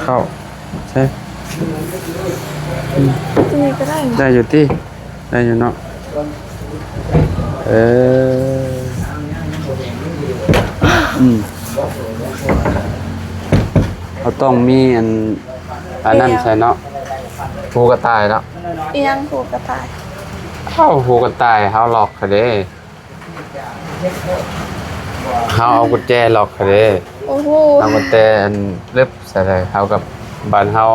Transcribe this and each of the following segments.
ເຂົ້າໃສ່ ອືມ ຕົວນີ້ກໍໄດ້ນະ ໄດ້ຢູ່ຕິ ໄດ້ຢູ່ເນາະ ເອີ ອືມ ເຮົາຕ້ອງມີອັນ ອັນນັ້ນໃສ່ເນາະ ຫູກະຕ່າຍເນາະ ອີຫຍັງຫູກະຕ່າຍ ເອົາຫູກະຕ່າຍເຮົາລັອກຫັ້ນເດ້. ເຮົາເອົາກຸນແຈລັອກຫັ້ນເດ້ ໂອ້ໂຫ ເອົາກຸນແຈອັນລຶບໃສ່ເລີຍ ເຮົາກັບ ບາດເຮົາ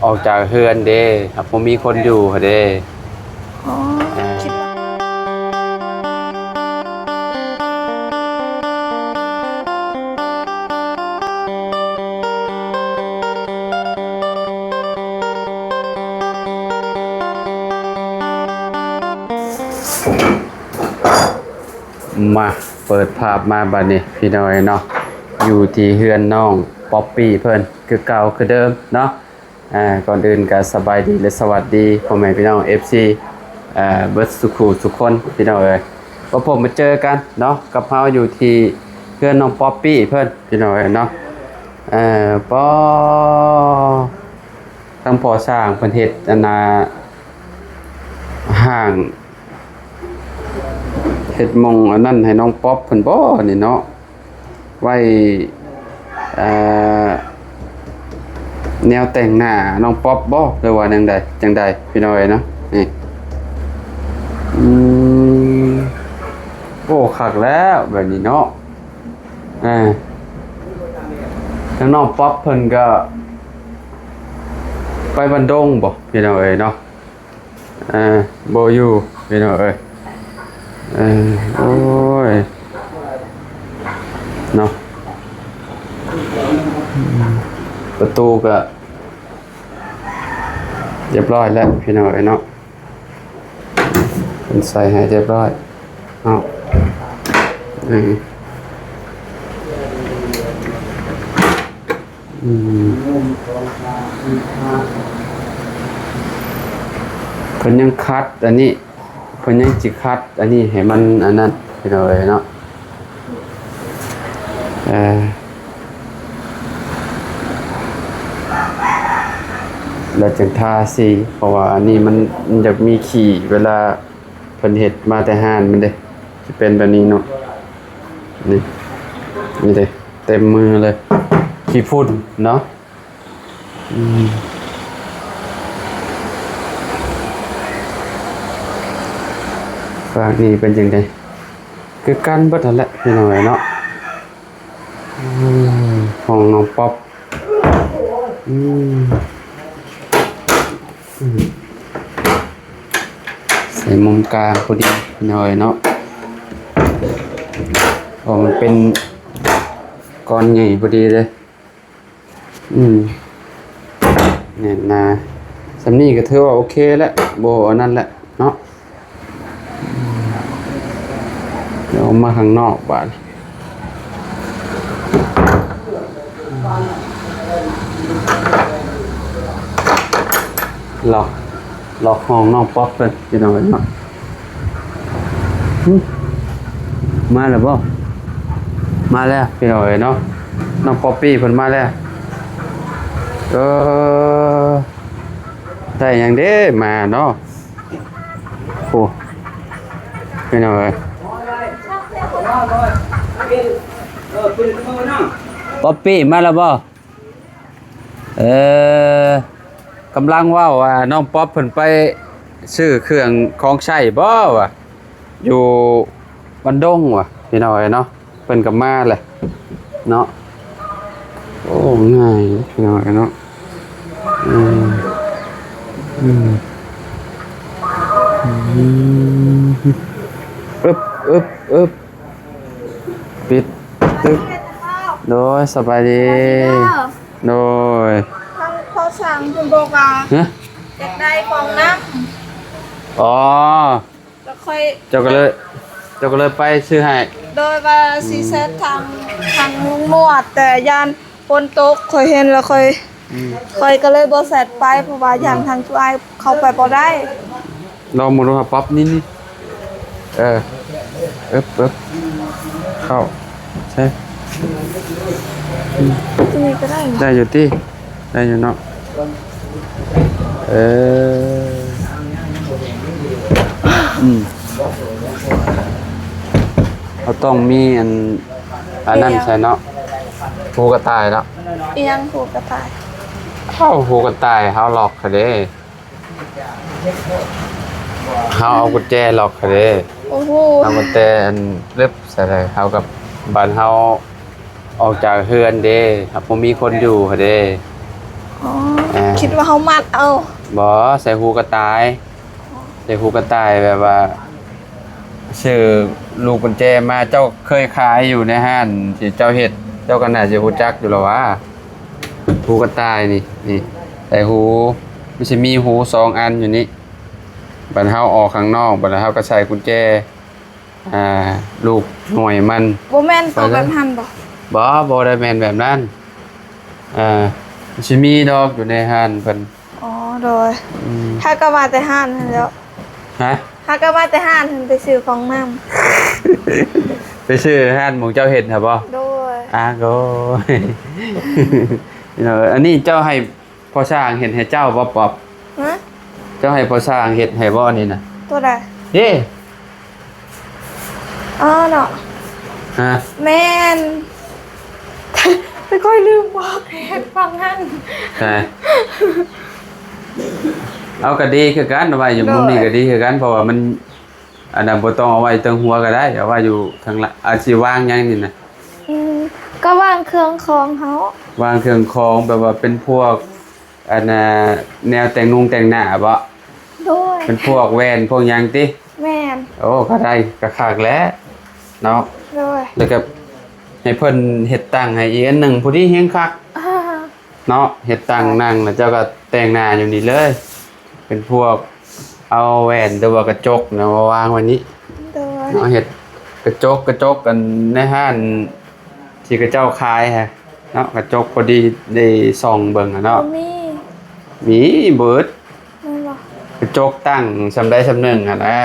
ອອກຈາກເຮືອນເດ້ ເຮົາບໍ່ມີຄົນຢູ່ຫັ້ນເດ້ ອໍ ຄິດວ່າ ມາເປີດພາບມາບາດນີ້ພີ່ນ້ອງເອີຍເນາະ ຢູ່ທີ່ເຮືອນນ້ອງປັອບປີ້ເພິ່ນຄືເກົ່າຄືເດີມເນາະ ອາ ກ່ອນອື່ນກໍສະບາຍດີ ແລະ ສະຫວັດດີພໍ່ແມ່ພີ່ນ້ອງເອັຟຊີ ເບິດສູ່ຄູ່ສູ່ຄົນພີ່ນ້ອງເອີຍ ມາພົບມາເຈີກັນເນາະ ກັບເຮົາຢູ່ທີ່ເຮືອນນ້ອງປັອບປີ້ເພິ່ນພີ່ນ້ອງເອີຍເນາະ ເອີ ປໍ ທາງພໍ່ຊ່າງເພິ່ນເຮັດອັນນ່າ ຫ້າງ ເຮັດໝ່ອງອັນນັ້ນໃຫ້ນ້ອງປັອບເພິ່ນບໍນີ້ເນາະ ໄວ້ ເອີ ແນວແຕ່ງໜ້ານ້ອງປັອບບໍ ຫຼືວ່າຈັ່ງໃດ ຈັ່ງໃດພີ່ນ້ອງເອີຍເນາະ ນີ້ ອືມ ໂອ້ ຄັກແລ້ວແບບນີ້ເນາະ ເອີ ທາງນ້ອງປັອບເພິ່ນກໍໄປບ້ານດົງບໍ ພີ່ນ້ອງເອີຍເນາະ ເອີ ບໍ່ຢູ່ພີ່ນ້ອງເອີຍ ເອີ ໂອ້ຍ ເນາະ ປະຕູກໍຮຽບຮ້ອຍແລ້ວພີ່ນ້ອງເອີຍເນາະ ເພິ່ນໃສ່ໃຫ້ຮຽບຮ້ອຍເນາະ ເອີ ອືມ ເພິ່ນຍັງຂັດອັນນີ້ ເພິ່ນຍັງຊິຂັດອັນນີ້ໃຫ້ມັນອັນນັ້ນພີ່ນ້ອງເອີຍເນາະ ເອີ ແລ້ວຈຶ່ງທາສີ ເພາະວ່າອັນນີ້ມັນ ມັນຢາກມີຂີ້ ເວລາເພິ່ນເຮັດມາແຕ່ຮ້ານມັນເດ້ ຊິເປັນແບບນີ້ເນາະ ນີ້ ນີ້ເດ້ ເຕັມມືເລີຍ ຂີ້ຝຸ່ນເນາະ ອືມ ຟາກນີ້ເປັນຈັ່ງໃດ ຄືກັນເບິດຫັ້ນແຫຼະພີ່ນ້ອງເອີຍເນາະ ອືມ ຫ້ອງນ້ອງປັອບ ອືມ ອືມ ໃສ່ມຸມກາງພໍດີໜ້ອຍເນາະ ເພາະມັນເປັນກ້ອນໃຫຍ່ພໍດີເດ້ ອືມ ແໜ້ນໜາ ສ່ຳນີ້ກໍຖືວ່າໂອເຄແລ້ວ ບໍ່ອັນນັ້ນແຫຼະເນາະ ດຽວອອກມາຂ້າງນອກບາດ ລັອກ ລັອກຫ້ອງນ້ອງປັອບເພິ່ນ ພີ່ນ້ອງເອີຍເນາະ ຫຶ ມາແລ້ວບໍ? ມາແລ້ວພີ່ນ້ອງເອີຍເນາະ ນ້ອງປັອບປີ້ເພິ່ນມາແລ້ວ ເອີ ໄດ້ຫຍັງເດ້ມາເນາະ ໂອ້ ພີ່ນ້ອງເອີຍ ປັອບປີ້ມາແລ້ວບໍ? ເອີ ກຳລັງເວົ້າວ່ານ້ອງປັອບເພິ່ນໄປຊື້ເຄື່ອງຂອງໃຊ້ບໍວ່າ ຢູ່ບ້ານດົງວ່າ ພີ່ນ້ອງເອີຍເນາະ ເພິ່ນກໍມາແຫຼະເນາະ ໂອ້ ງ່າຍພີ່ນ້ອງເອີຍເນາະ ອືມ ອືມ ອືມ ອຶບ ອຶບ ອຶບ ປິດ ຕຶກ ໂດຍ ສະບາຍດີ ສະບາຍດີເດີ ໂດຍ ທາງພໍ່ຊ່າງເພິ່ນບອກວ່າ ຮະ ຢາກໄດ້ຟອງນ້ຳ ອໍ ແລ້ວຂ້ອຍ ເຈົ້າກໍເລີຍ ເຈົ້າກໍເລີຍໄປຊື້ໃຫ້ ໂດຍວ່າ ອືມ ຊິແຊັດທາງ ທາງລຸງນວດ ແຕ່ຢ້ານຝົນຕົກ ຂ້ອຍເຫັນແລ້ວຂ້ອຍ ອືມ ຂ້ອຍກໍເລີຍບໍ່ແຊັດໄປ ເພາະວ່າຢ້ານ ອືມ ທາງຈຸອ້າຍເຂົ້າໄປບໍ່ໄດ້ ລອງເບິ່ງດູ ປັບນີ້ ນີ້ ເອີ ເອີບ ເອີບ ເຂົ້າ ໃສ່ ອືມ ຕົວນີ້ກໍໄດ້ນະ ໄດ້ຢູ່ຕິ ໄດ້ຢູ່ເນາະ. ເອີ ອືມ ເຮົາຕ້ອງມີອັນ ອັນນັ້ນໃສ່ເນາະ ຫູກະຕ່າຍເນາະ. ອີຫຍັງຫູກະຕ່າຍ? ເອົາຫູກະຕ່າຍເຮົາລັອກຫັ້ນເດ້. ເຮົາເອົາກຸນແຈລັອກຫັ້ນເດ້. ໂອ້ໂຫ ເອົາກຸນແຈອັນເລັບໃສ່ເລີຍ. ເຮົາກັບ ບາດເຮົາອອກຈາກເຮືອນເດ້ ເຮົາບໍ່ມີຄົນຢູ່ຫັ້ນເດ້. ອໍ ເອີ ຄິດວ່າເຮົາມັດເອົາ. ບໍ່ ໃສ່ຫູກະຕ່າຍ ໃສ່ຫູກະຕ່າຍແບບວ່າ ຊື້ລູກກຸນແຈມາ. ເຈົ້າເຄີຍຂາຍຢູ່ໃນຮ້ານທີ່ເຈົ້າເຮັດ ເຈົ້າກໍໜ້າຊິຮູ້ຈັກຢູ່ແລ້ວຫວາ. ຫູກະຕ່າຍນີ້ ນີ້ ໃສ່ຫູ ມັນຊິມີຫູສອງອັນຢູ່ນີ້. ບັດເຮົາອອກຂ້າງນອກ ບັດເຮົາກໍໃສ່ກຸນແຈ ອ່າ ລູກໜ່ວຍມັນ. ບໍ່ແມ່ນໂຕແບບຫັ້ນບໍ່? ບໍ່ ບໍ່ໄດ້ແມ່ນແບບນັ້ນ. ເອີ ຊິມີດອກຢູ່ໃນຮ້ານເພິ່ນ. ອໍ ໂດຍ. ອືມ ຫາກໍມາແຕ່ຮ້ານຫັ້ນແຫຼ້ວ. ຮະ? ຫາກໍມາແຕ່ຮ້ານຫັ້ນ ໄປຊື້ຂອງນຳ. ໄປຊື້ຮ້ານໝ່ອງເຈົ້າເຮັດຫັ້ນບໍ່? ໂດຍ. ອາໂກ ອັນນີ້ເຈົ້າໃຫ້ ພໍ່ຊ່າງເຮັດໃຫ້ເຈົ້າບໍ່ ປອບ? ຮະ? ເຈົ້າໃຫ້ພໍ່ຊ່າງເຮັດໃຫ້ບໍ່ນີ້ນະ? ໂຕໃດ? ເດ້. ອໍ ເນາະ. ຮະ? ແມ່ນ. ແຕ່ຂ້ອຍລືມບອກໃຫ້ເຮັດຝັ່ງຫັ້ນ. ເອົາ ກໍດີຄືກັນ ເອົາໄວ້ຢູ່ ໂດຍ ມຸມນີ້ກໍດີຄືກັນ ເພາະວ່າມັນ ອັນນັ້ນບໍ່ຕ້ອງເອົາໄວ້ເທິງຫົວກໍໄດ້ ເອົາໄວ້ຢູ່ທາງລະ ອາດຊິວາງຫຍັງນີ້ນະ? ອືມ ກໍວາງເຄື່ອງຂອງເຮົາ. ວາງເຄື່ອງຂອງ ແບບວ່າເປັນພວກ ອັນນ່າ ແນວແຕ່ງນຸ່ງແຕ່ງໜ້າບໍ? ໂດຍ. ເປັນພວກແວ່ນພວກຫຍັງຕິ? ແມ່ນ. ໂອ້ ກໍໄດ້ ກໍຄັກແຫຼະເນາະ. ໂດຍ. ແລ້ວກໍໃຫ້ເພິ່ນເຮັດຕັ້ງໃຫ້ອີກອັນໜຶ່ງ ພໍດີແຮງຄັກ. ເນາະ ເຮັດຕັ້ງນັ່ງ ແລ້ວເຈົ້າກໍແຕ່ງໜ້າຢູ່ນີ້ເລີຍ ເປັນພວກເອົາແວ່ນ ຫຼືວ່າກະຈົກນະ ມາວາງໄວ້ນີ້. ໂດຍ. ເຮົາເຮັດກະຈົກ ກະຈົກອັນໃນຮ້ານທີ່ເຂົາເຈົ້າຂາຍຫັ້ນເນາະ ກະຈົກພໍດີໄດ້ສ່ອງເບິ່ງຫັ້ນເນາະ. ບໍ່ມີ. ມີເບິດ. ແມ່ນບໍ່? ກະຈົກຕັ້ງສ່ຳໃດສ່ຳໜຶ່ງຫັ້ນນະ.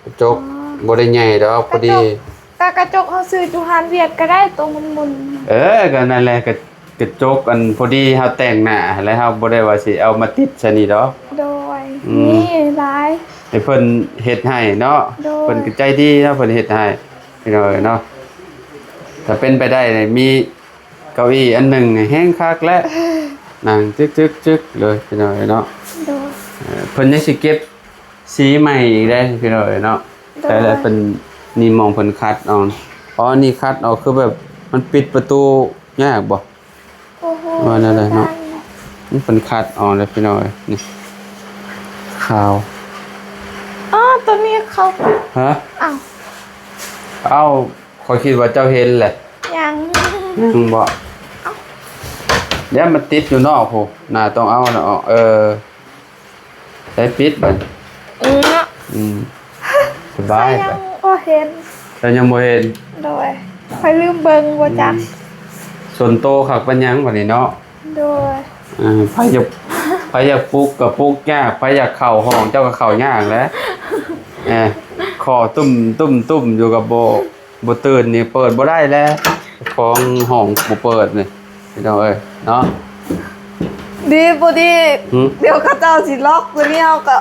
ກະຈົກ ອໍ ບໍ່ໄດ້ໃຫຍ່ດອກ ພໍດີ. ກະຈົກ ກະ ກະຈົກເຮົາຊື້ຢູ່ຮ້ານຫວຽດກໍໄດ້ ໂຕໝຸ່ນໆ. ເອີ ກໍນັ້ນແຫຼະ ກະ ກະຈົກອັນພໍດີເຮົາແຕ່ງໜ້າ ແລ້ວເຮົາບໍ່ໄດ້ວ່າຊິເອົາມາຕິດໃສ່ນີ້ດອກ. ໂດຍ. ອືມ ມີຫຼາຍ ໃຫ້ເພິ່ນເຮັດໃຫ້ເນາະ. ໂດຍ. ເພິ່ນກໍໃຈດີເນາະ ເພິ່ນເຮັດໃຫ້ ພີ່ນ້ອງເອີຍເນາະ. ຖ້າເປັນໄປໄດ້ນີ້ ມີເກົ້າອີ້ອັນໜຶ່ງນີ້ແຮງຄັກແຫຼະ ນັ່ງຈຶກໆໆເລີຍ ພີ່ນ້ອງເອີຍເນາະ. ໂດຍ. ເອີ ເພິ່ນຍັງຊິເກັບ ສີໃໝ່ອີກເດ້ພີ່ນ້ອງເອີຍເນາະ. ໂດຍ. ແຕ່ລະເພິ່ນ ນີ້ໝ່ອງເພິ່ນຂັດເອົາ. ອໍ ນີ້ຂັດເອົາ ຄືແບບມັນປິດປະຕູຍາກບໍ່? ໂອ້ໂຫ ວ່າແນວໃດເນາະ? ມັນເປັນຂັດເອົາເດ້ພີ່ນ້ອງເອີຍ. ນີ້ຂາວ. ອໍ ໂຕນີ້ເຂົາ ຮະ? ອ້າວ ເອົ້າ ຂ້ອຍຄິດວ່າເຈົ້າເຫັນແຫຼະ. ຍັງ. ຍັງບໍ່? ເອົ້າ ດຽວມັນຕິດຢູ່ນອກພຸ້ນ ໜ້າຕ້ອງເອົານະອອກ. ເອີ ໃສ່ປິດບັດ. ອືມ ເນາະ. ອືມ ສະບາຍ. ຂ້ອຍຍັງບໍ່ເຫັນ. ເຈົ້າຍັງບໍ່ເຫັນ? ໂດຍ. ຂ້ອຍລືມເບິ່ງ ບໍ່ຈັກ. ອືມ ສ່ວນໂຕຄັກປານຫຍັງບັດນີ້ເນາະ. ໂດຍ. ເອີ ໃຜຢາກ ໃຜຢາກປຸກກໍປຸກຍາກ ໃຜຢາກເຂົ້າຫ້ອງເຈົ້າກໍເຂົ້າຍາກແຫຼະ. ເອີ ຂໍຕຸ້ມໆໆຢູ່ກໍບໍ່ ບໍ່ຕື່ນນີ້ເປີດບໍ່ໄດ້ແລ້ວ ຂອງຫ້ອງບໍ່ເປີດນີ້ ພີ່ນ້ອງເອີຍເນາະ. ດີບໍ່ດີ ຫື? ດຽວເຂົາເຈົ້າຊິລັອກຕົວນີ້ ເຮົາກໍ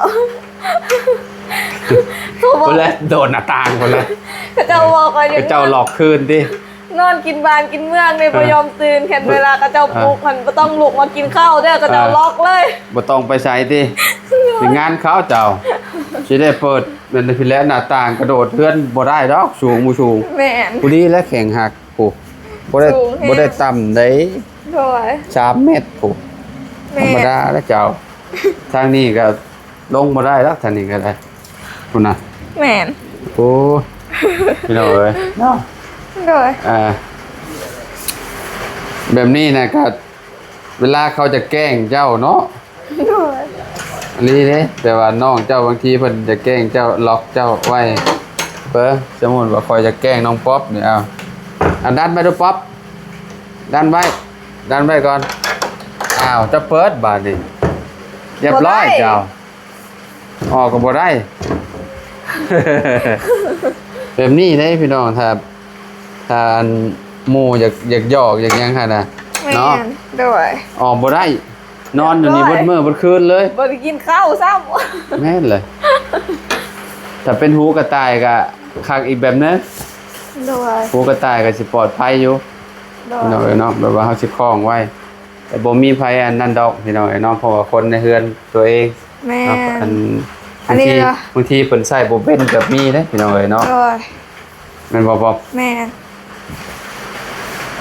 ພຸ້ນແຫຼະ ໂດດໜ້າຕ່າງພຸ້ນແຫຼະ. ເຂົາເຈົ້າບອກວ່າ ເຂົາເຈົ້າລັອກຄືນຕິ ນອນກິນບ້ານກິນເມືອງເດ້ ເອີ ບໍ່ຍອມຕື່ນ ຄັນເວລາເຂົາເຈົ້າປຸກ ເອີ ຫັ້ນບໍ່ຕ້ອງລຸກມາກິນເຂົ້າເດີ ເຂົາເຈົ້າ ເອີ ລັອກເລີຍ ບໍ່ຕ້ອງໄປໃສຕິ ເປັນງານເຂົາເຈົ້າ ຊິໄດ້ເປີດ ແມ່ນແຫຼະ ໜ້າຕ່າງກະໂດດເຮືອນບໍ່ໄດ້ດອກ ສູງບໍ່ສູງ. ແມ່ນ. ຜູ້ດີແລະແຂງຫັກ ໂອ້ ບໍ່ໄດ້ ສູງແຮງ ບໍ່ໄດ້ຕ່ຳໃດ. ໂດຍ. ສາມແມັດ ໂອ້ ແມ່ນ ທຳມະດາແລ້ວເຈົ້າ. ທາງນີ້ກະລົງບໍ່ໄດ້ດອກ ທາງນີ້ກະໄດ້ ພຸ້ນນະ. ແມ່ນ. ໂອ້ ພີ່ນ້ອງເອີຍເນາະ. ໂດຍ. ອ່າ ແບບນີ້ນະກະ ເວລາເຂົາຈະແກ້ງເຈົ້າເນາະ. ໂດຍ. ອີ່ຫຼີເດ້ ແຕ່ວ່ານ້ອງເຈົ້າບາງທີເພິ່ນຈະແກ້ງເຈົ້າ ລັອກເຈົ້າໄວ້. ເບິ່ງ ສົມມຸດວ່າຂ້ອຍຈະແກ້ງນ້ອງປັອບນີ້ ເອົາ ອັນ ດັນໄວ້ດູປັອບ ດັນໄວ້ ດັນໄວ້ກ່ອນ. ອ້າວ ຈະເປີດບາດນີ້ ຮຽບຮ້ອຍ ບໍ່ໄດ້ ເຈົ້າ. ອອກກໍບໍ່ໄດ້ ແບບນີ້ເດ້ພີ່ນ້ອງ. ຖ້າ ຖ້າອັນ ໝູ່ຢາກ ຢາກຢອກຢາກຫຍັງຫັ້ນນະ ແມ່ນ ເນາະ. ໂດຍ ອອກບໍ່ໄດ້ ນອນຢູ່ນີ້ເບິດມື້ເບິດຄືນເລີຍ ບໍ່ໄດ້ກິນເຂົ້າຊ້ຳ. ແມ່ນເລີຍ ຖ້າເປັນຫູກະຕ່າຍກະຄັກອີກແບບໜຶ່ງ. ໂດຍ ຫູກະຕ່າຍກະຊິປອດໄພຢູ່ ໂດຍ ພີ່ນ້ອງເອີຍເນາະ ແບບວ່າເຮົາຊິຄ້ອງໄວ້ ແຕ່ບໍ່ມີໃຜອັນນັ້ນດອກ ພີ່ນ້ອງເອີຍເນາະ ເພາະວ່າຄົນໃນເຮືອນຕົວເອງ. ແມ່ນ ເນາະ ອັນ ອັນນີ້ ບາງທີ ເນາະ ບາງທີເພິ່ນໃຊ້ບໍ່ເປັນກະມີເດ້ ພີ່ນ້ອງເອີຍເນາະ. ໂດຍ ແມ່ນບໍ່ ປອບ? ແມ່ນ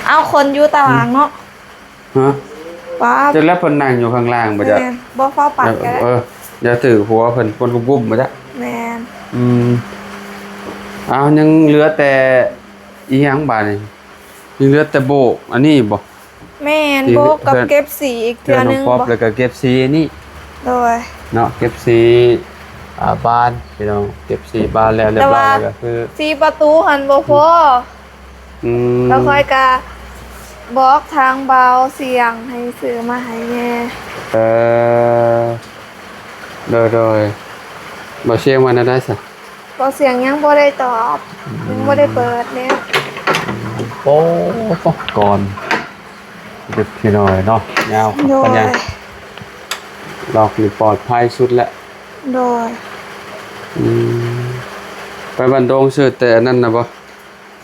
ເອົາ ຄົນຢູ່ຕາລາງເນາະ. ຮະ ປາບ ຈັກແລ້ວເພິ່ນນັ່ງຢູ່ຂ້າງລ່າງບໍ່ຈັກ. ແມ່ນ ບໍ່ຟ້າວປັດກະໄດ້ ເອີ ຢ່າຖືກຫົວເພິ່ນ ຄົນກຸ້ມໆບໍ່ຈັກ. ແມ່ນ ອືມ ເອົາ ຍັງເຫຼືອແຕ່ອີຫຍັງບາດນີ້ ຍັງເຫຼືອແຕ່ໂບກອັນນີ້ບໍ່? ແມ່ນ ທີ່ ໂບກກັບ ເກັບສີອີກເທື່ອໜຶ່ງ ນ້ອງປອບ ບໍ່ ແລ້ວກໍເກັບສີນີ້. ໂດຍ ເນາະ ເກັບສີ ອ່າ ບານ ພີ່ນ້ອງ ເກັບສີບານແລ້ວ ລຽບຮ້ອຍແລ້ວກໍຄື ສີປະຕູຫັ້ນບໍ່ພໍ. ອືມ ແລ້ວຂ້ອຍກະບອກທາງບ່າວສຽງໃຫ້ຊື້ມາໃຫ້ແດ່. ເອີ ໂດຍໆ ບ່າວສຽງວ່າແນວໃດຊະ? ບ່າວສຽງຍັງບໍ່ໄດ້ຕອບ ອືມ ຍັງບໍ່ໄດ້ເປີດແນວ. ໂອ້ ກ່ອນ ເດັກນ້ອຍເນາະ ຍາວ ໂດຍ ປານໃຫຍ່ ລັອກນີ້ປອດໄພສຸດແລ້ວ. ໂດຍ ອືມ ໄປບ້ານດົງຊື້ແຕ່ອັນນັ້ນນະບໍ່?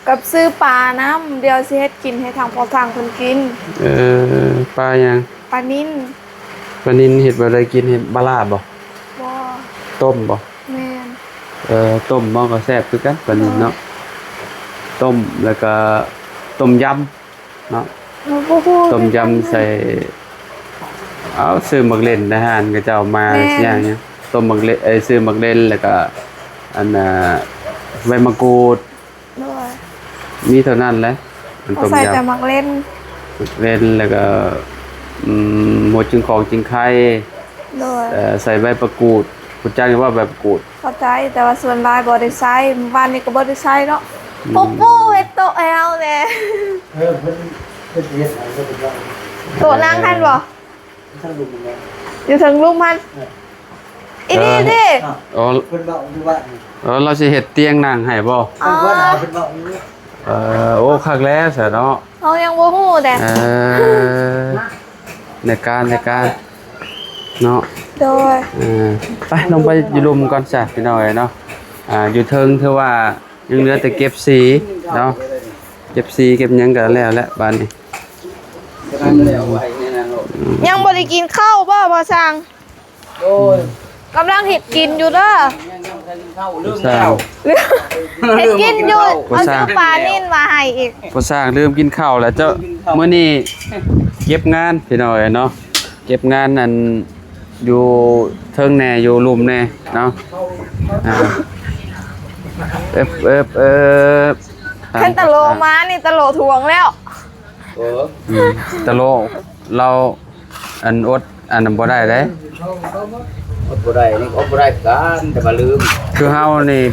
ກັບຊື້ປານຳ ດຽວຊິເຮັດກິນໃຫ້ທາງພໍ່ຊ່າງເພິ່ນກິນ. ເອີ ປາຫຍັງ? ປານິນ. ປານິນເຮັດແບບໃດກິນ? ເຮັດມາລາບບໍ່? ບໍ່ ຕົ້ມບໍ່? ແມ່ນ ເອີ ຕົ້ມມັນກໍແຊບຄືກັນ ປານິນເນາະ. ໂດຍ ຕົ້ມ ແລ້ວກໍຕົ້ມຢຳເນາະ. ເຮົາບໍ່ຮູ້ ຕົ້ມຢຳໃສ່ ເອົາ ຊື້ໝາກເລັ່ນໃນຮ້ານເຂົາເຈົ້າມາ ແມ່ນ ຊິຫຍັງ ຕົ້ມໝາກເລັ່ນ ເອີ ຊື້ໝາກເລັ່ນ ແລ້ວກໍອັນນ່າ ໃບມະກູດ. ໂດຍ ມີເທົ່ານັ້ນແຫຼະ ອັນຕົ້ມຢຳ ເຮົາໃສ່ແຕ່ໝາກເລັ່ນ ໝາກເລັ່ນ ແລ້ວກໍ ອືມ ຫົວຈຶງຂອງຈຶງໄຄ. ໂດຍ ເອີ ໃສ່ໃບປະກູດ ຮູ້ຈັກຢູ່ບໍ່ໃບປະກູດ? ເຂົ້າໃຈ ແຕ່ວ່າສ່ວນຫຼາຍບໍ່ໄດ້ໃສ່ ມື້ວານນີ້ກໍບໍ່ໄດ້ໃສ່ເນາະ. ອືມ ປູປູເຮັດໂຕະໃຫ້ເຮົາແດ່. ເອີ ເພິ່ນ ເພິ່ນຊິເຮັດໃຫ້ ເພິ່ນວ່າ ໂຕະນັ່ງຫັ້ນບໍ່? ທາງລຸ່ມແມ່ນ ຢູ່ເທິງລຸ່ມຫັ້ນ. ເອີ ອີນີ້ຕິ. ອໍ ເພິ່ນເວົ້າຢູ່ວ່າ ເອີ ລາວຊິເຮັດຕຽງນັ່ງໃຫ້ບໍ່? ອໍ ເພິ່ນເວົ້າຢູ່. ເອີ ໂອ້ ຄັກແລ້ວຊະເນາະ ເຮົາຍັງບໍ່ຮູ້ແດ່. ເອີ ໃນການ ໃນການເນາະ. ໂດຍ ເອີ ໄປລົງໄປຢູ່ລຸ່ມກ່ອນຊະ ພີ່ນ້ອງເອີຍເນາະ. ອ່າ ຢູ່ເທິງຖືວ່າຍັງເຫຼືອແຕ່ເກັບສີເນາະ ເກັບສີເກັບຫຍັງກໍແລ້ວແຫຼະບາດນີ້. ຍັງບໍ່ໄດ້ກິນເຂົ້າບໍ່ ພໍ່ຊ່າງ? ໂອ້ຍ ກຳລັງເຮັດກິນຢູ່ເດີ. ຍັງ ຍັງບໍ່ທັນກິນເຂົ້າ ລືມແລ້ວ ເຮັດກິນຢູ່. ພໍ່ຊ່າງ ເອົາຊື້ປານິນມາໃຫ້ອີກ. ພໍ່ຊ່າງລືມກິນເຂົ້າແລ້ວເຈົ້າ. ມື້ນີ້ເກັບງານ ພີ່ນ້ອງເອີຍເນາະ ເກັບງານອັນ ຢູ່ເທິງແດ່ ຢູ່ລຸ່ມແດ່ເນາະ. ອ່າ ເອີບ ເອີບ ເອີບ. ຄັນຕະໂລມານີ້ ຕະໂລທວງແລ້ວ. ເອີ ອືມ ຕະໂລລາວ ອັນ ອົດ ອັນນັ້ນບໍ່ໄດ້ເດ້. ອົດບໍ່ໄດ້ນີ້ ອົດບໍ່ໄດ້ຄືກັນ ແຕ່ວ່າລືມ. ຄືເຮົານີ້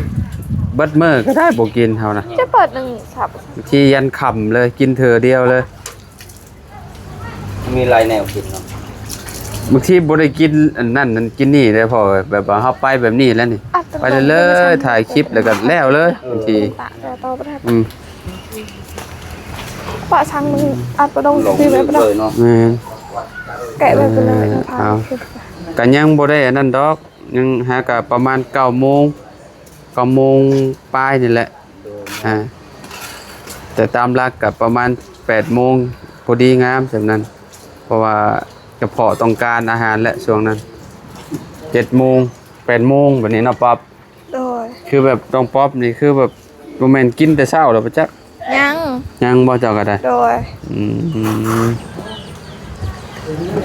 ເບິດມື້ກໍໄດ້ບໍ່ກິນເຮົານະ. ຈະເປີດໜຶ່ງສັບ ທີ່ຍັນຄ່ຳເລີຍ ກິນເທື່ອດຽວເລີຍ. ມີຫຼາຍແນວກິນເນາະ. ບາງທີບໍ່ໄດ້ກິນອັນນັ້ນ ກິນນີ້ເດ້ພໍ່. ແບບວ່າເຮົາໄປແບບນີ້ແລ້ວນີ້ ອັດຕະໂນມັດ ໄປເລື້ອຍໆ ຖ່າຍຄລິບແລ້ວກໍແລ້ວເລີຍ. ເອີ ບາງທີ ອືມ ປະຊັງມັນອັດບໍ່ລົງ ລອງ ທີ່ແບບ ເລີຍເນາະ. ແມ່ນ ແກະໄວ້ໄປເລີຍ. ເອີ ເອົາ ກໍຍັງບໍ່ໄດ້ອັນນັ້ນດອກ ຍັງຫາກະປະມານເກົ້າໂມງ ເກົ້າໂມງປາຍນີ້ແຫຼະ. ໂດຍ ອ່າ ແຕ່ຕາມຫຼັກກໍປະມານແປດໂມງ ພໍດີງາມສ່ຳນັ້ນ ເພາະວ່າກະເພາະຕ້ອງການອາຫານແຫຼະຊ່ວງນັ້ນ. ເຈັດໂມງ ແປດໂມງແບບນີ້ເນາະ ປັອບ. ໂດຍ ຄືແບບນ້ອງປັອບນີ້ ຄືແບບບໍ່ແມ່ນກິນແຕ່ເຊົ້າແລ້ວບໍ່ຈັກ? ຍັງ ຍັງບໍ່ເຈົ້າກໍໄດ້? ໂດຍ ອືມ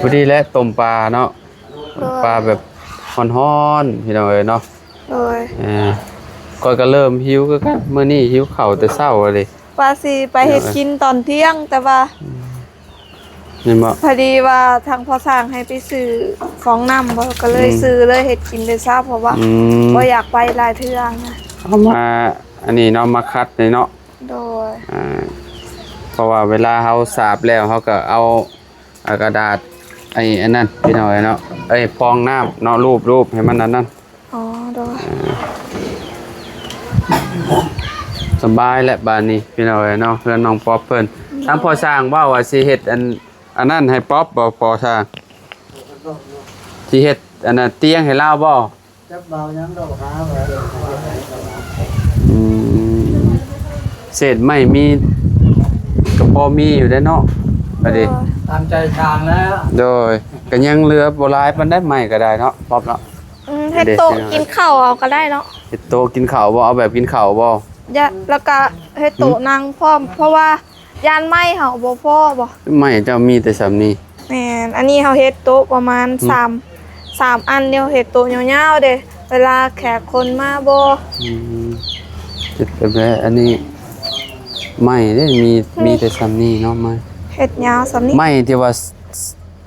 ພໍດີແຫຼະ ຕົ້ມປາເນາະ. ໂດຍ ປາແບບຮ້ອນໆ ພີ່ນ້ອງເອີຍເນາະ. ໂດຍ ເອີ ຂ້ອຍກໍເລີ່ມຫິວຄືກັນ ມື້ນີ້ຫິວເຂົ້າແຕ່ເຊົ້າເລີຍ ວ່າຊິໄປເຮັດກິນຕອນທ່ຽງ ແຕ່ວ່າ ອືມ ແມ່ນບໍ່? ພໍດີວ່າທາງພໍ່ຊ່າງໃຫ້ໄປຊື້ຟອງນ້ຳ ກໍເລີຍ ອືມ ຊື້ເລີຍ ເຮັດກິນແຕ່ເຊົ້າ ເພາະວ່າ ອືມ ບໍ່ຢາກໄປຫຼາຍເທື່ອນະ. ເອົາມາອັນນີ້ເນາະ ມາຂັດນີ້ເນາະ. ໂດຍ ອ່າ ເພາະວ່າເວລາເຮົາສາບແລ້ວ ເຮົາກໍເອົາ ອ່າ ກະດາດ ໄອ້ອັນນັ້ນ ພີ່ນ້ອງເອີຍເນາະ ໄອ້ຟອງນ້ຳເນາະ ລູບໆ ໃຫ້ມັນອັນນັ້ນ. ອໍ ໂດຍ ອ່າ ສະບາຍແຫຼະບາດນີ້ ພີ່ນ້ອງເອີຍເນາະ ເຮືອນນ້ອງປັອບເພິ່ນ. ໂດຍ ທາງພໍ່ຊ່າງເວົ້າວ່າຊິເຮັດອັນ ອັນນັ້ນໃຫ້ປັອບບໍ່ ພໍ່ຊ່າງ ຊິເຮັດອັນນັ້ນຕຽງໃຫ້ລາວບໍ່? ຈັກເບົາຫຍັງດອກ ຫາວ່າ ອືມ ເສດໄມ້ມີ ກໍພໍມີຢູ່ເດ້ເນາະ ບັດນີ້ ໂດຍ ຕາມໃຈຊ່າງແລ້ວ ໂດຍ ກໍຍັງເຫຼືອບໍ່ຫຼາຍປານໃດ ໄມ້ກໍໄດ້ເນາະ ປັອບເນາະ ອືມ ເຮັດໂຕະກິນເຂົ້າເອົາກໍໄດ້ເນາະ ເຮັດໂຕະກິນເຂົ້າບໍ່ ເອົາແບບກິນເຂົ້າບໍ່ ຢະ ແລ້ວກໍເຮັດໂຕະ ຫືມ ນັ່ງພ້ອມ ເພາະວ່າ ຢ້ານໄມ້ເຮົາບໍ່ພໍບໍ່? ໄມ້ເຈົ້າມີແຕ່ສ່ຳນີ້. ແມ່ນ ອັນນີ້ເຮົາເຮັດໂຕະປະມານ ອືມ ສາມ ສາມອັນ ດຽວເຮັດໂຕະຍາວໆເດ້ ເວລາແຂກຄົນມາບໍ່? ອືມ ເຮັດແບບໃດ ອັນນີ້ໄມ້ເດ້ ມີ ອືມ ມີແຕ່ສ່ຳນີ້ເນາະ ໄມ້ ເຮັດຍາວສ່ຳນີ້ ໄມ້ທີ່ວ່າ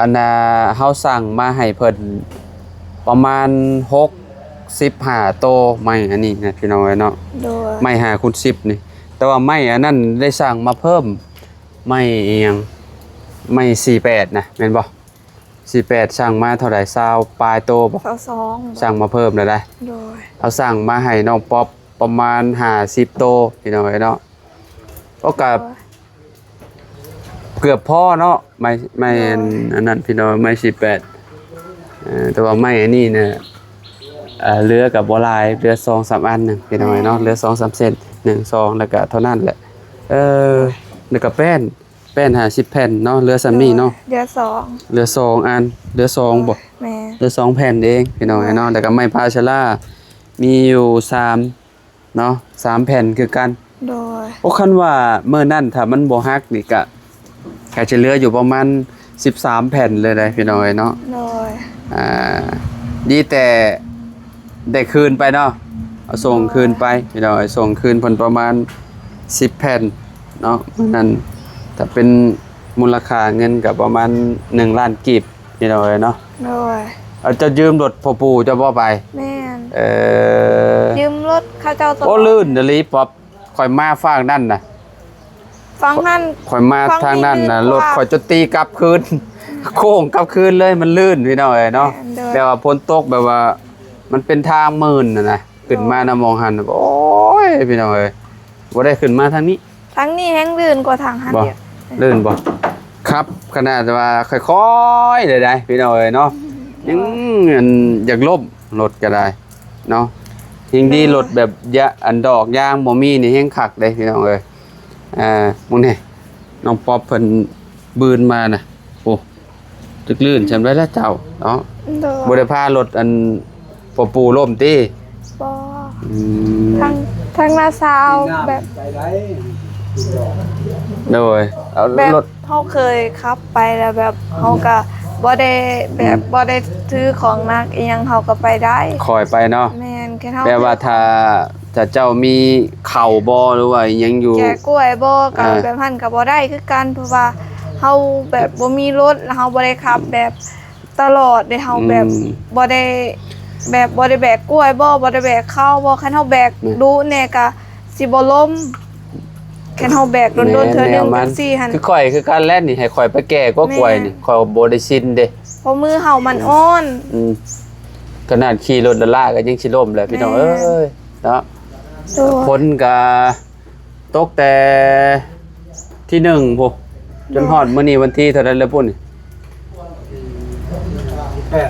ອັນນ່າ ເຮົາສັ່ງມາໃຫ້ເພິ່ນປະມານຫົກສິບຫ້າໂຕ ໄມ້ອັນນີ້ນະ ພີ່ນ້ອງເອີຍເນາະ ໂດຍ ໄມ້ຫ້າຄູນສິບນີ້ ແຕ່ວ່າໄມ້ອັນນັ້ນໄດ້ສັ່ງມາເພີ່ມ ໄມ້ອີ່ຫຍັງ ໄມ້ສີ່ແປດນະ ແມ່ນບໍ່? ສີ່ແປດ ສັ່ງມາເທົ່າໃດ? ຊາວປາຍໂຕບໍ່? ຊາວສອງ ສັ່ງມາເພີ່ມແລ້ວໄດ໋ ໂດຍ ເຮົາສັ່ງມາໃຫ້ນ້ອງປັອບປະມານຫ້າສິບໂຕ ພີ່ນ້ອງເອີຍເນາະ ໂອກາດ ໂດຍ ເກືອບພໍເນາະ ໄມ້ ໄມ້ອັນ ໂດຍ ອັນນັ້ນພີ່ນ້ອງ ໄມ້ສີ່ແປດ ເອີ ແຕ່ວ່າໄມ້ອັນນີ້ນະ ເອີ ເຫຼືອກໍບໍ່ຫຼາຍ ເຫຼືອສອງສາມອັນໜຶ່ງພີ່ນ້ອງເນາະ ແມ່ນ ເຫຼືອສອງສາມເສັ້ນ ໜຶ່ງ ສອງ ແລ້ວກໍເທົ່ານັ້ນແຫຼະ ເອີ ແລ້ວກໍແປ້ນ ແປ້ນຫ້າສິບແຜ່ນເນາະ ເຫຼືອສ່ຳນີ້ເນາະ ໂດຍ ເຫຼືອສອງ ເຫຼືອສອງອັນ ເຫຼືອສອງບໍ່? ແມ່ນ ເຫຼືອສອງແຜ່ນເອງພີ່ນ້ອງເນາະ ໂດຍ ແລ້ວກໍໄມ້ພາຊາລາ ມີຢູ່ສາມ ເນາະ ສາມແຜ່ນຄືກັນ ໂດຍ ໂອ້ ຄັນວ່າມື້ນັ້ນຖ້າມັນບໍ່ຫັກນີ້ກະ ກະຈະເຫຼືອຢູ່ປະມານສິບສາມແຜ່ນເລີຍໄດ໋ພີ່ນ້ອງເອີຍເນາະ ໂດຍ ອ່າ ດີແຕ່ໄດ້ຄືນໄປເນາະ ເອົາສົ່ງຄືນໄປພີ່ນ້ອງເອີຍ ສົ່ງຄືນເພິ່ນປະມານສິບແຜ່ນເນາະ ມື້ນັ້ນ ຖ້າເປັນມູນລະຄ່າເງິນກະປະມານໜຶ່ງລ້ານກີບ ພີ່ນ້ອງເອີຍເນາະ ໂດຍ ເອົາ ເຈົ້າຢືມລົດພໍ່ປູ່ເຈົ້າບໍ່ໄປ? ແມ່ນ ເອີ ຢືມລົດເຂົາເຈົ້າຕະຫຼອດ ໂອ້ ລື່ນອີ່ຫຼີ ປັອບ ຂ້ອຍມາຝັ່ງນັ້ນນະ ຝັ່ງຫັ້ນ ຂ້ອຍມາທາງນັ້ນນະ ຝັ່ງນີ້ລື່ນກວ່າ ລົດຂ້ອຍຈົນຕີກັບຄືນ ໂຄ້ງກັບຄືນເລີຍ ມັນລື່ນ ພີ່ນ້ອງເອີຍເນາະ ແມ່ນ ໂດຍ ແບບວ່າຝົນຕົກ ແບບວ່າມັນເປັນທາງມື່ນນະນະ ຂຶ້ນມານຳໝ່ອງຫັ້ນ ໂອ້ຍ ພີ່ນ້ອງເອີຍ ບໍ່ໄດ້ຂຶ້ນມາທາງນີ້ ທາງນີ້ແຮ່ງລື່ນກວ່າທາງຫັ້ນອີກ ລື່ນບໍ່? ຄັບ ຂະໜາດວ່າຄ່ອຍໆ ໄດ້ໆ ພີ່ນ້ອງເອີຍເນາະ ອືມ ຍັງອັນຢາກລົ້ມ ລົດກໍໄດ້ເນາະ ແຮ່ງດີ ແມ່ນ ລົດແບບຢະ ອັນດອກຢາງບໍ່ມີນີ້ແຮ່ງຄັກເດ້ ພີ່ນ້ອງເອີຍ ອ່າ ມື້ນີ້ນ້ອງປັອບເພິ່ນບືນມານະ ໂອ້ ຕຶກລື່ນຊ່ຳໃດລະເຈົ້າເນາະ ໂດຍ ບໍ່ໄດ້ພາລົດອັນພໍ່ປູ່ລົ້ມຕິ? ບໍ່ ອືມ ທາງ ທາງນ້າສາວແບບ ໂດຍ ເອົາ ແບບລົດ ເຮົາເຄີຍຂັບໄປແລ້ວແບບ ເຮົາກະບໍ່ໄດ້ແບບ ອືມ ບໍ່ໄດ້ຖືຂອງໜັກອີ່ຫຍັງ ເຮົາກະໄປໄດ້ ຄ່ອຍໄປເນາະ ແມ່ນ ແບບວ່າຖ້າ ຖ້າເຈົ້າມີເຂົ້າບໍ່ ຫຼືວ່າອີ່ຫຍັງຢູ່ ແກະກ້ວຍບໍ່ ກະ ອ່າ ແບບຫັ້ນກະບໍ່ໄດ້ຄືກັນ ເພາະວ່າເຮົາແບບບໍ່ມີລົດ ແລ້ວເຮົາບໍ່ໄດ້ຂັບແບບ ຕະຫຼອດເດ້ ເຮົາແບບ ອືມ ບໍ່ໄດ້ ແບບບໍ່ໄດ້ແບກກ້ວຍບໍ່ ບໍ່ໄດ້ແບກເຂົ້າບໍ່ ຄັນເຮົາແບກ ແມ່ນ ດຸແດ່ກະຊິບໍ່ລົ້ມ ຄັນເຮົາແບກດົນໆ ແມ່ນ ເທື່ອໜຶ່ງ ແນວມັນ ຈັ່ງຊີ້ຫັ້ນ ຄືຂ້ອຍຄືກັນແຫຼະນີ້ ໃຫ້ຂ້ອຍໄປແກ່ກ້ວຍນີ້ ແມ່ນ ຂ້ອຍບໍ່ໄດ້ຊິນເດ້ ເພາະມືເຮົາມັນ ແມ່ນ ອ່ອນ ອືມ ຂະໜາດຂີ່ລົດລ້າໆ ກໍຍັງຊິລົ້ມແຫຼະ ພີ່ນ້ອງ ແມ່ນ ເອີຍ ເນາະ ໂດຍ ຝົນກະ ຕົກແຕ່ທີໜຶ່ງພຸ້ນ ຈົນຮອດມື້ນີ້ວັນທີເທົ່າໃດແລ້ວພຸ້ນນີ້? ສິບແປດ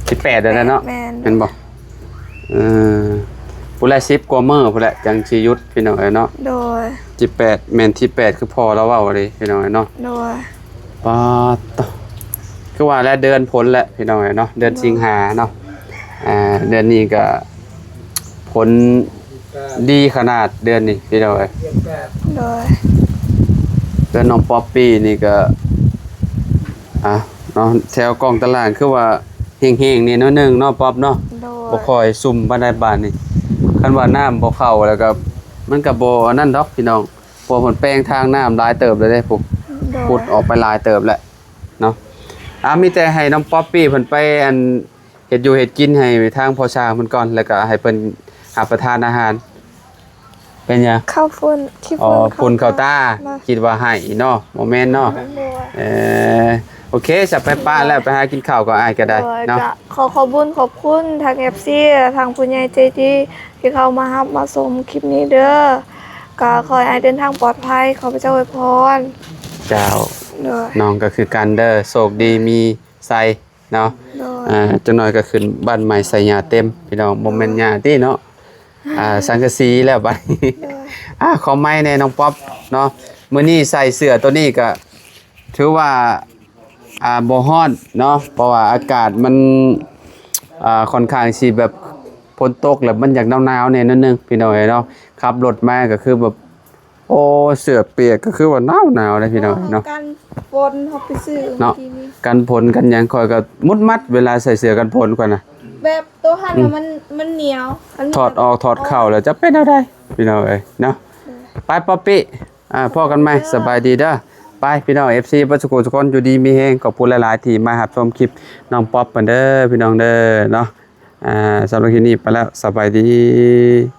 ສິບແປດແລ້ວເນາະ ແມ່ນ ແມ່ນບໍ່? ເອີ ພຸ້ນແຫຼະ ສິບກວ່າມື້ພຸ້ນແຫຼະ ຈັ່ງຊິຢຸດ ພີ່ນ້ອງເອີຍເນາະ ໂດຍ ສິບແປດ ແມ່ນ ສິບແປດ ຄືພໍ່ລາວເວົ້າເດ້ ພີ່ນ້ອງເອີຍເນາະ ໂດຍ ປາດໂທ້ ຄືວ່າແຫຼະ ເດືອນຝົນແຫຼະ ພີ່ນ້ອງເອີຍເນາະ ເດືອນ ໂດຍ ສິງຫາເນາະ ອ່າ ເດືອນນີ້ກະຝົນ ດີຂະໜາດເດືອນນີ້ພີ່ນ້ອງເອີຍ ໂດຍ ເຮືອນນ້ອງປັອບປີ້ນີ້ກໍ ອ່າ ເນາະ ແຖວກ້ອງຕາລ່າງຄືວ່າແຫ້ງໆ ແດ່ໜ້ອຍໜຶ່ງເນາະ ປັອບເນາະ ໂດຍ ບໍ່ຄ່ອຍຊຸ່ມປານໃດບາດນີ້ ຄັນວ່ານ້ຳບໍ່ເຂົ້າແລ້ວກໍ ມັນກໍບໍ່ອັນນັ້ນດອກພີ່ນ້ອງ ເພາະວ່າເພິ່ນແປງທາງນ້ຳຫຼາຍເຕີບແລ້ວເດ້ ພຸ້ນ ໂດຍ ຂຸດອອກໄປຫຼາຍເຕີບແລ້ວເນາະ ອ່າ ມີແຕ່ໃຫ້ນ້ອງປັອບປີ້ເພິ່ນໄປ ອັນ ເຮັດຢູ່ເຮັດກິນໃຫ້ທາງພໍ່ຊ່າງເພິ່ນກ່ອນ ແລ້ວກໍໃຫ້ເພິ່ນຮັບປະທານອາຫານ ເປັນຫຍັງ? ເຂົ້າຝຸ່ນ ຂີ້ຝຸ່ນ ອໍ ຝຸ່ນເຂົ້າຕາ ເຂົ້າຕາ ຄິດວ່າໄຫ້ເນາະ ບໍ່ແມ່ນເນາະ ໂດຍ ເອີ ໂອເຄ ສະ ໄປປະແລ້ວ ໄປຫາກິນເຂົ້າກ່ອນ ອ້າຍກໍໄດ້ ໂດຍ ເນາະ ກໍຂໍຂອບບຸນຂອບຄຸນທາງ ເອັຟຊີ ແລະ ທາງຜູ້ໃຫຍ່ໃຈດີ ທີ່ເຂົ້າມາຮັບມາຊົມຄລິບນີ້ເດີ ກໍຂໍໃຫ້ອ້າຍເດີນທາງປອດໄພ ຂໍພະເຈົ້າອວຍພອນ ເຈົ້າ ໂດຍ ນ້ອງກໍຄືກັນເດີ ໂຊກດີມີໄຊເນາະ ໂດຍ ອ່າ ຈັກໜ້ອຍກໍຂຶ້ນບ້ານໃໝ່ໃສ່ຫຍ້າເຕັມ ພີ່ນ້ອງ ບໍ່ແມ່ນຫຍ້າຕິເນາະ ອ່າ ສັງກະສີແລ້ວບັດນີ້ ໂດຍ ອ່າ ຂໍໄມແດ່ນ້ອງປັອບເນາະ ມື້ນີ້ໃສ່ເສື້ອໂຕນີ້ກໍຖືວ່າ ອ່າ ບໍ່ຮ້ອນເນາະ ເພາະວ່າອາກາດມັນ ອ່າ ຂ້ອນຂ້າງຊິແບບຝົນຕົກແລ້ວມັນຢາກໜາວໆແດ່ໜ້ອຍໜຶ່ງ ພີ່ນ້ອງເອີຍເນາະ ຂັບລົດມາກໍຄືແບບ ໂອ້ ເສື້ອປຽກກໍຄືວ່າໜາວໆເດ້ພີ່ນ້ອງເນາະ ກັນຝົນ ເຮົາໄປຊື້ເນາະ ກັນຝົນກັນຫຍັງ ຂ້ອຍກໍມຸດມັດເວລາໃສ່ເສື້ອກັນຝົນຂ້ອຍນະ ແບບໂຕຫັ້ນ ອືມ ມັນ ມັນໜຽວ ອັນນີ້ ຖອດອອກຖອດເຂົ້າ ແລ້ວຈະເປັນແນວໃດພີ່ນ້ອງເອີຍເນາະ ໄປປັອບປີ້ ອ່າ ພໍ້ກັນໃໝ່ ສະບາຍດີເດີ ໄປພີ່ນ້ອງ ເອັຟຊີ ເບິດສຸຂູສຸຄົນ ຢູ່ດີມີແຮງ ຂອບຄຸນຫຼາຍໆທີ່ມາຮັບຊົມຄລິບນ້ອງປັອບເພິ່ນເດີ ພີ່ນ້ອງເດີເນາະ ອ່າ ສຳລັບຄລິບນີ້ໄປແລ້ວ ສະບາຍດີ.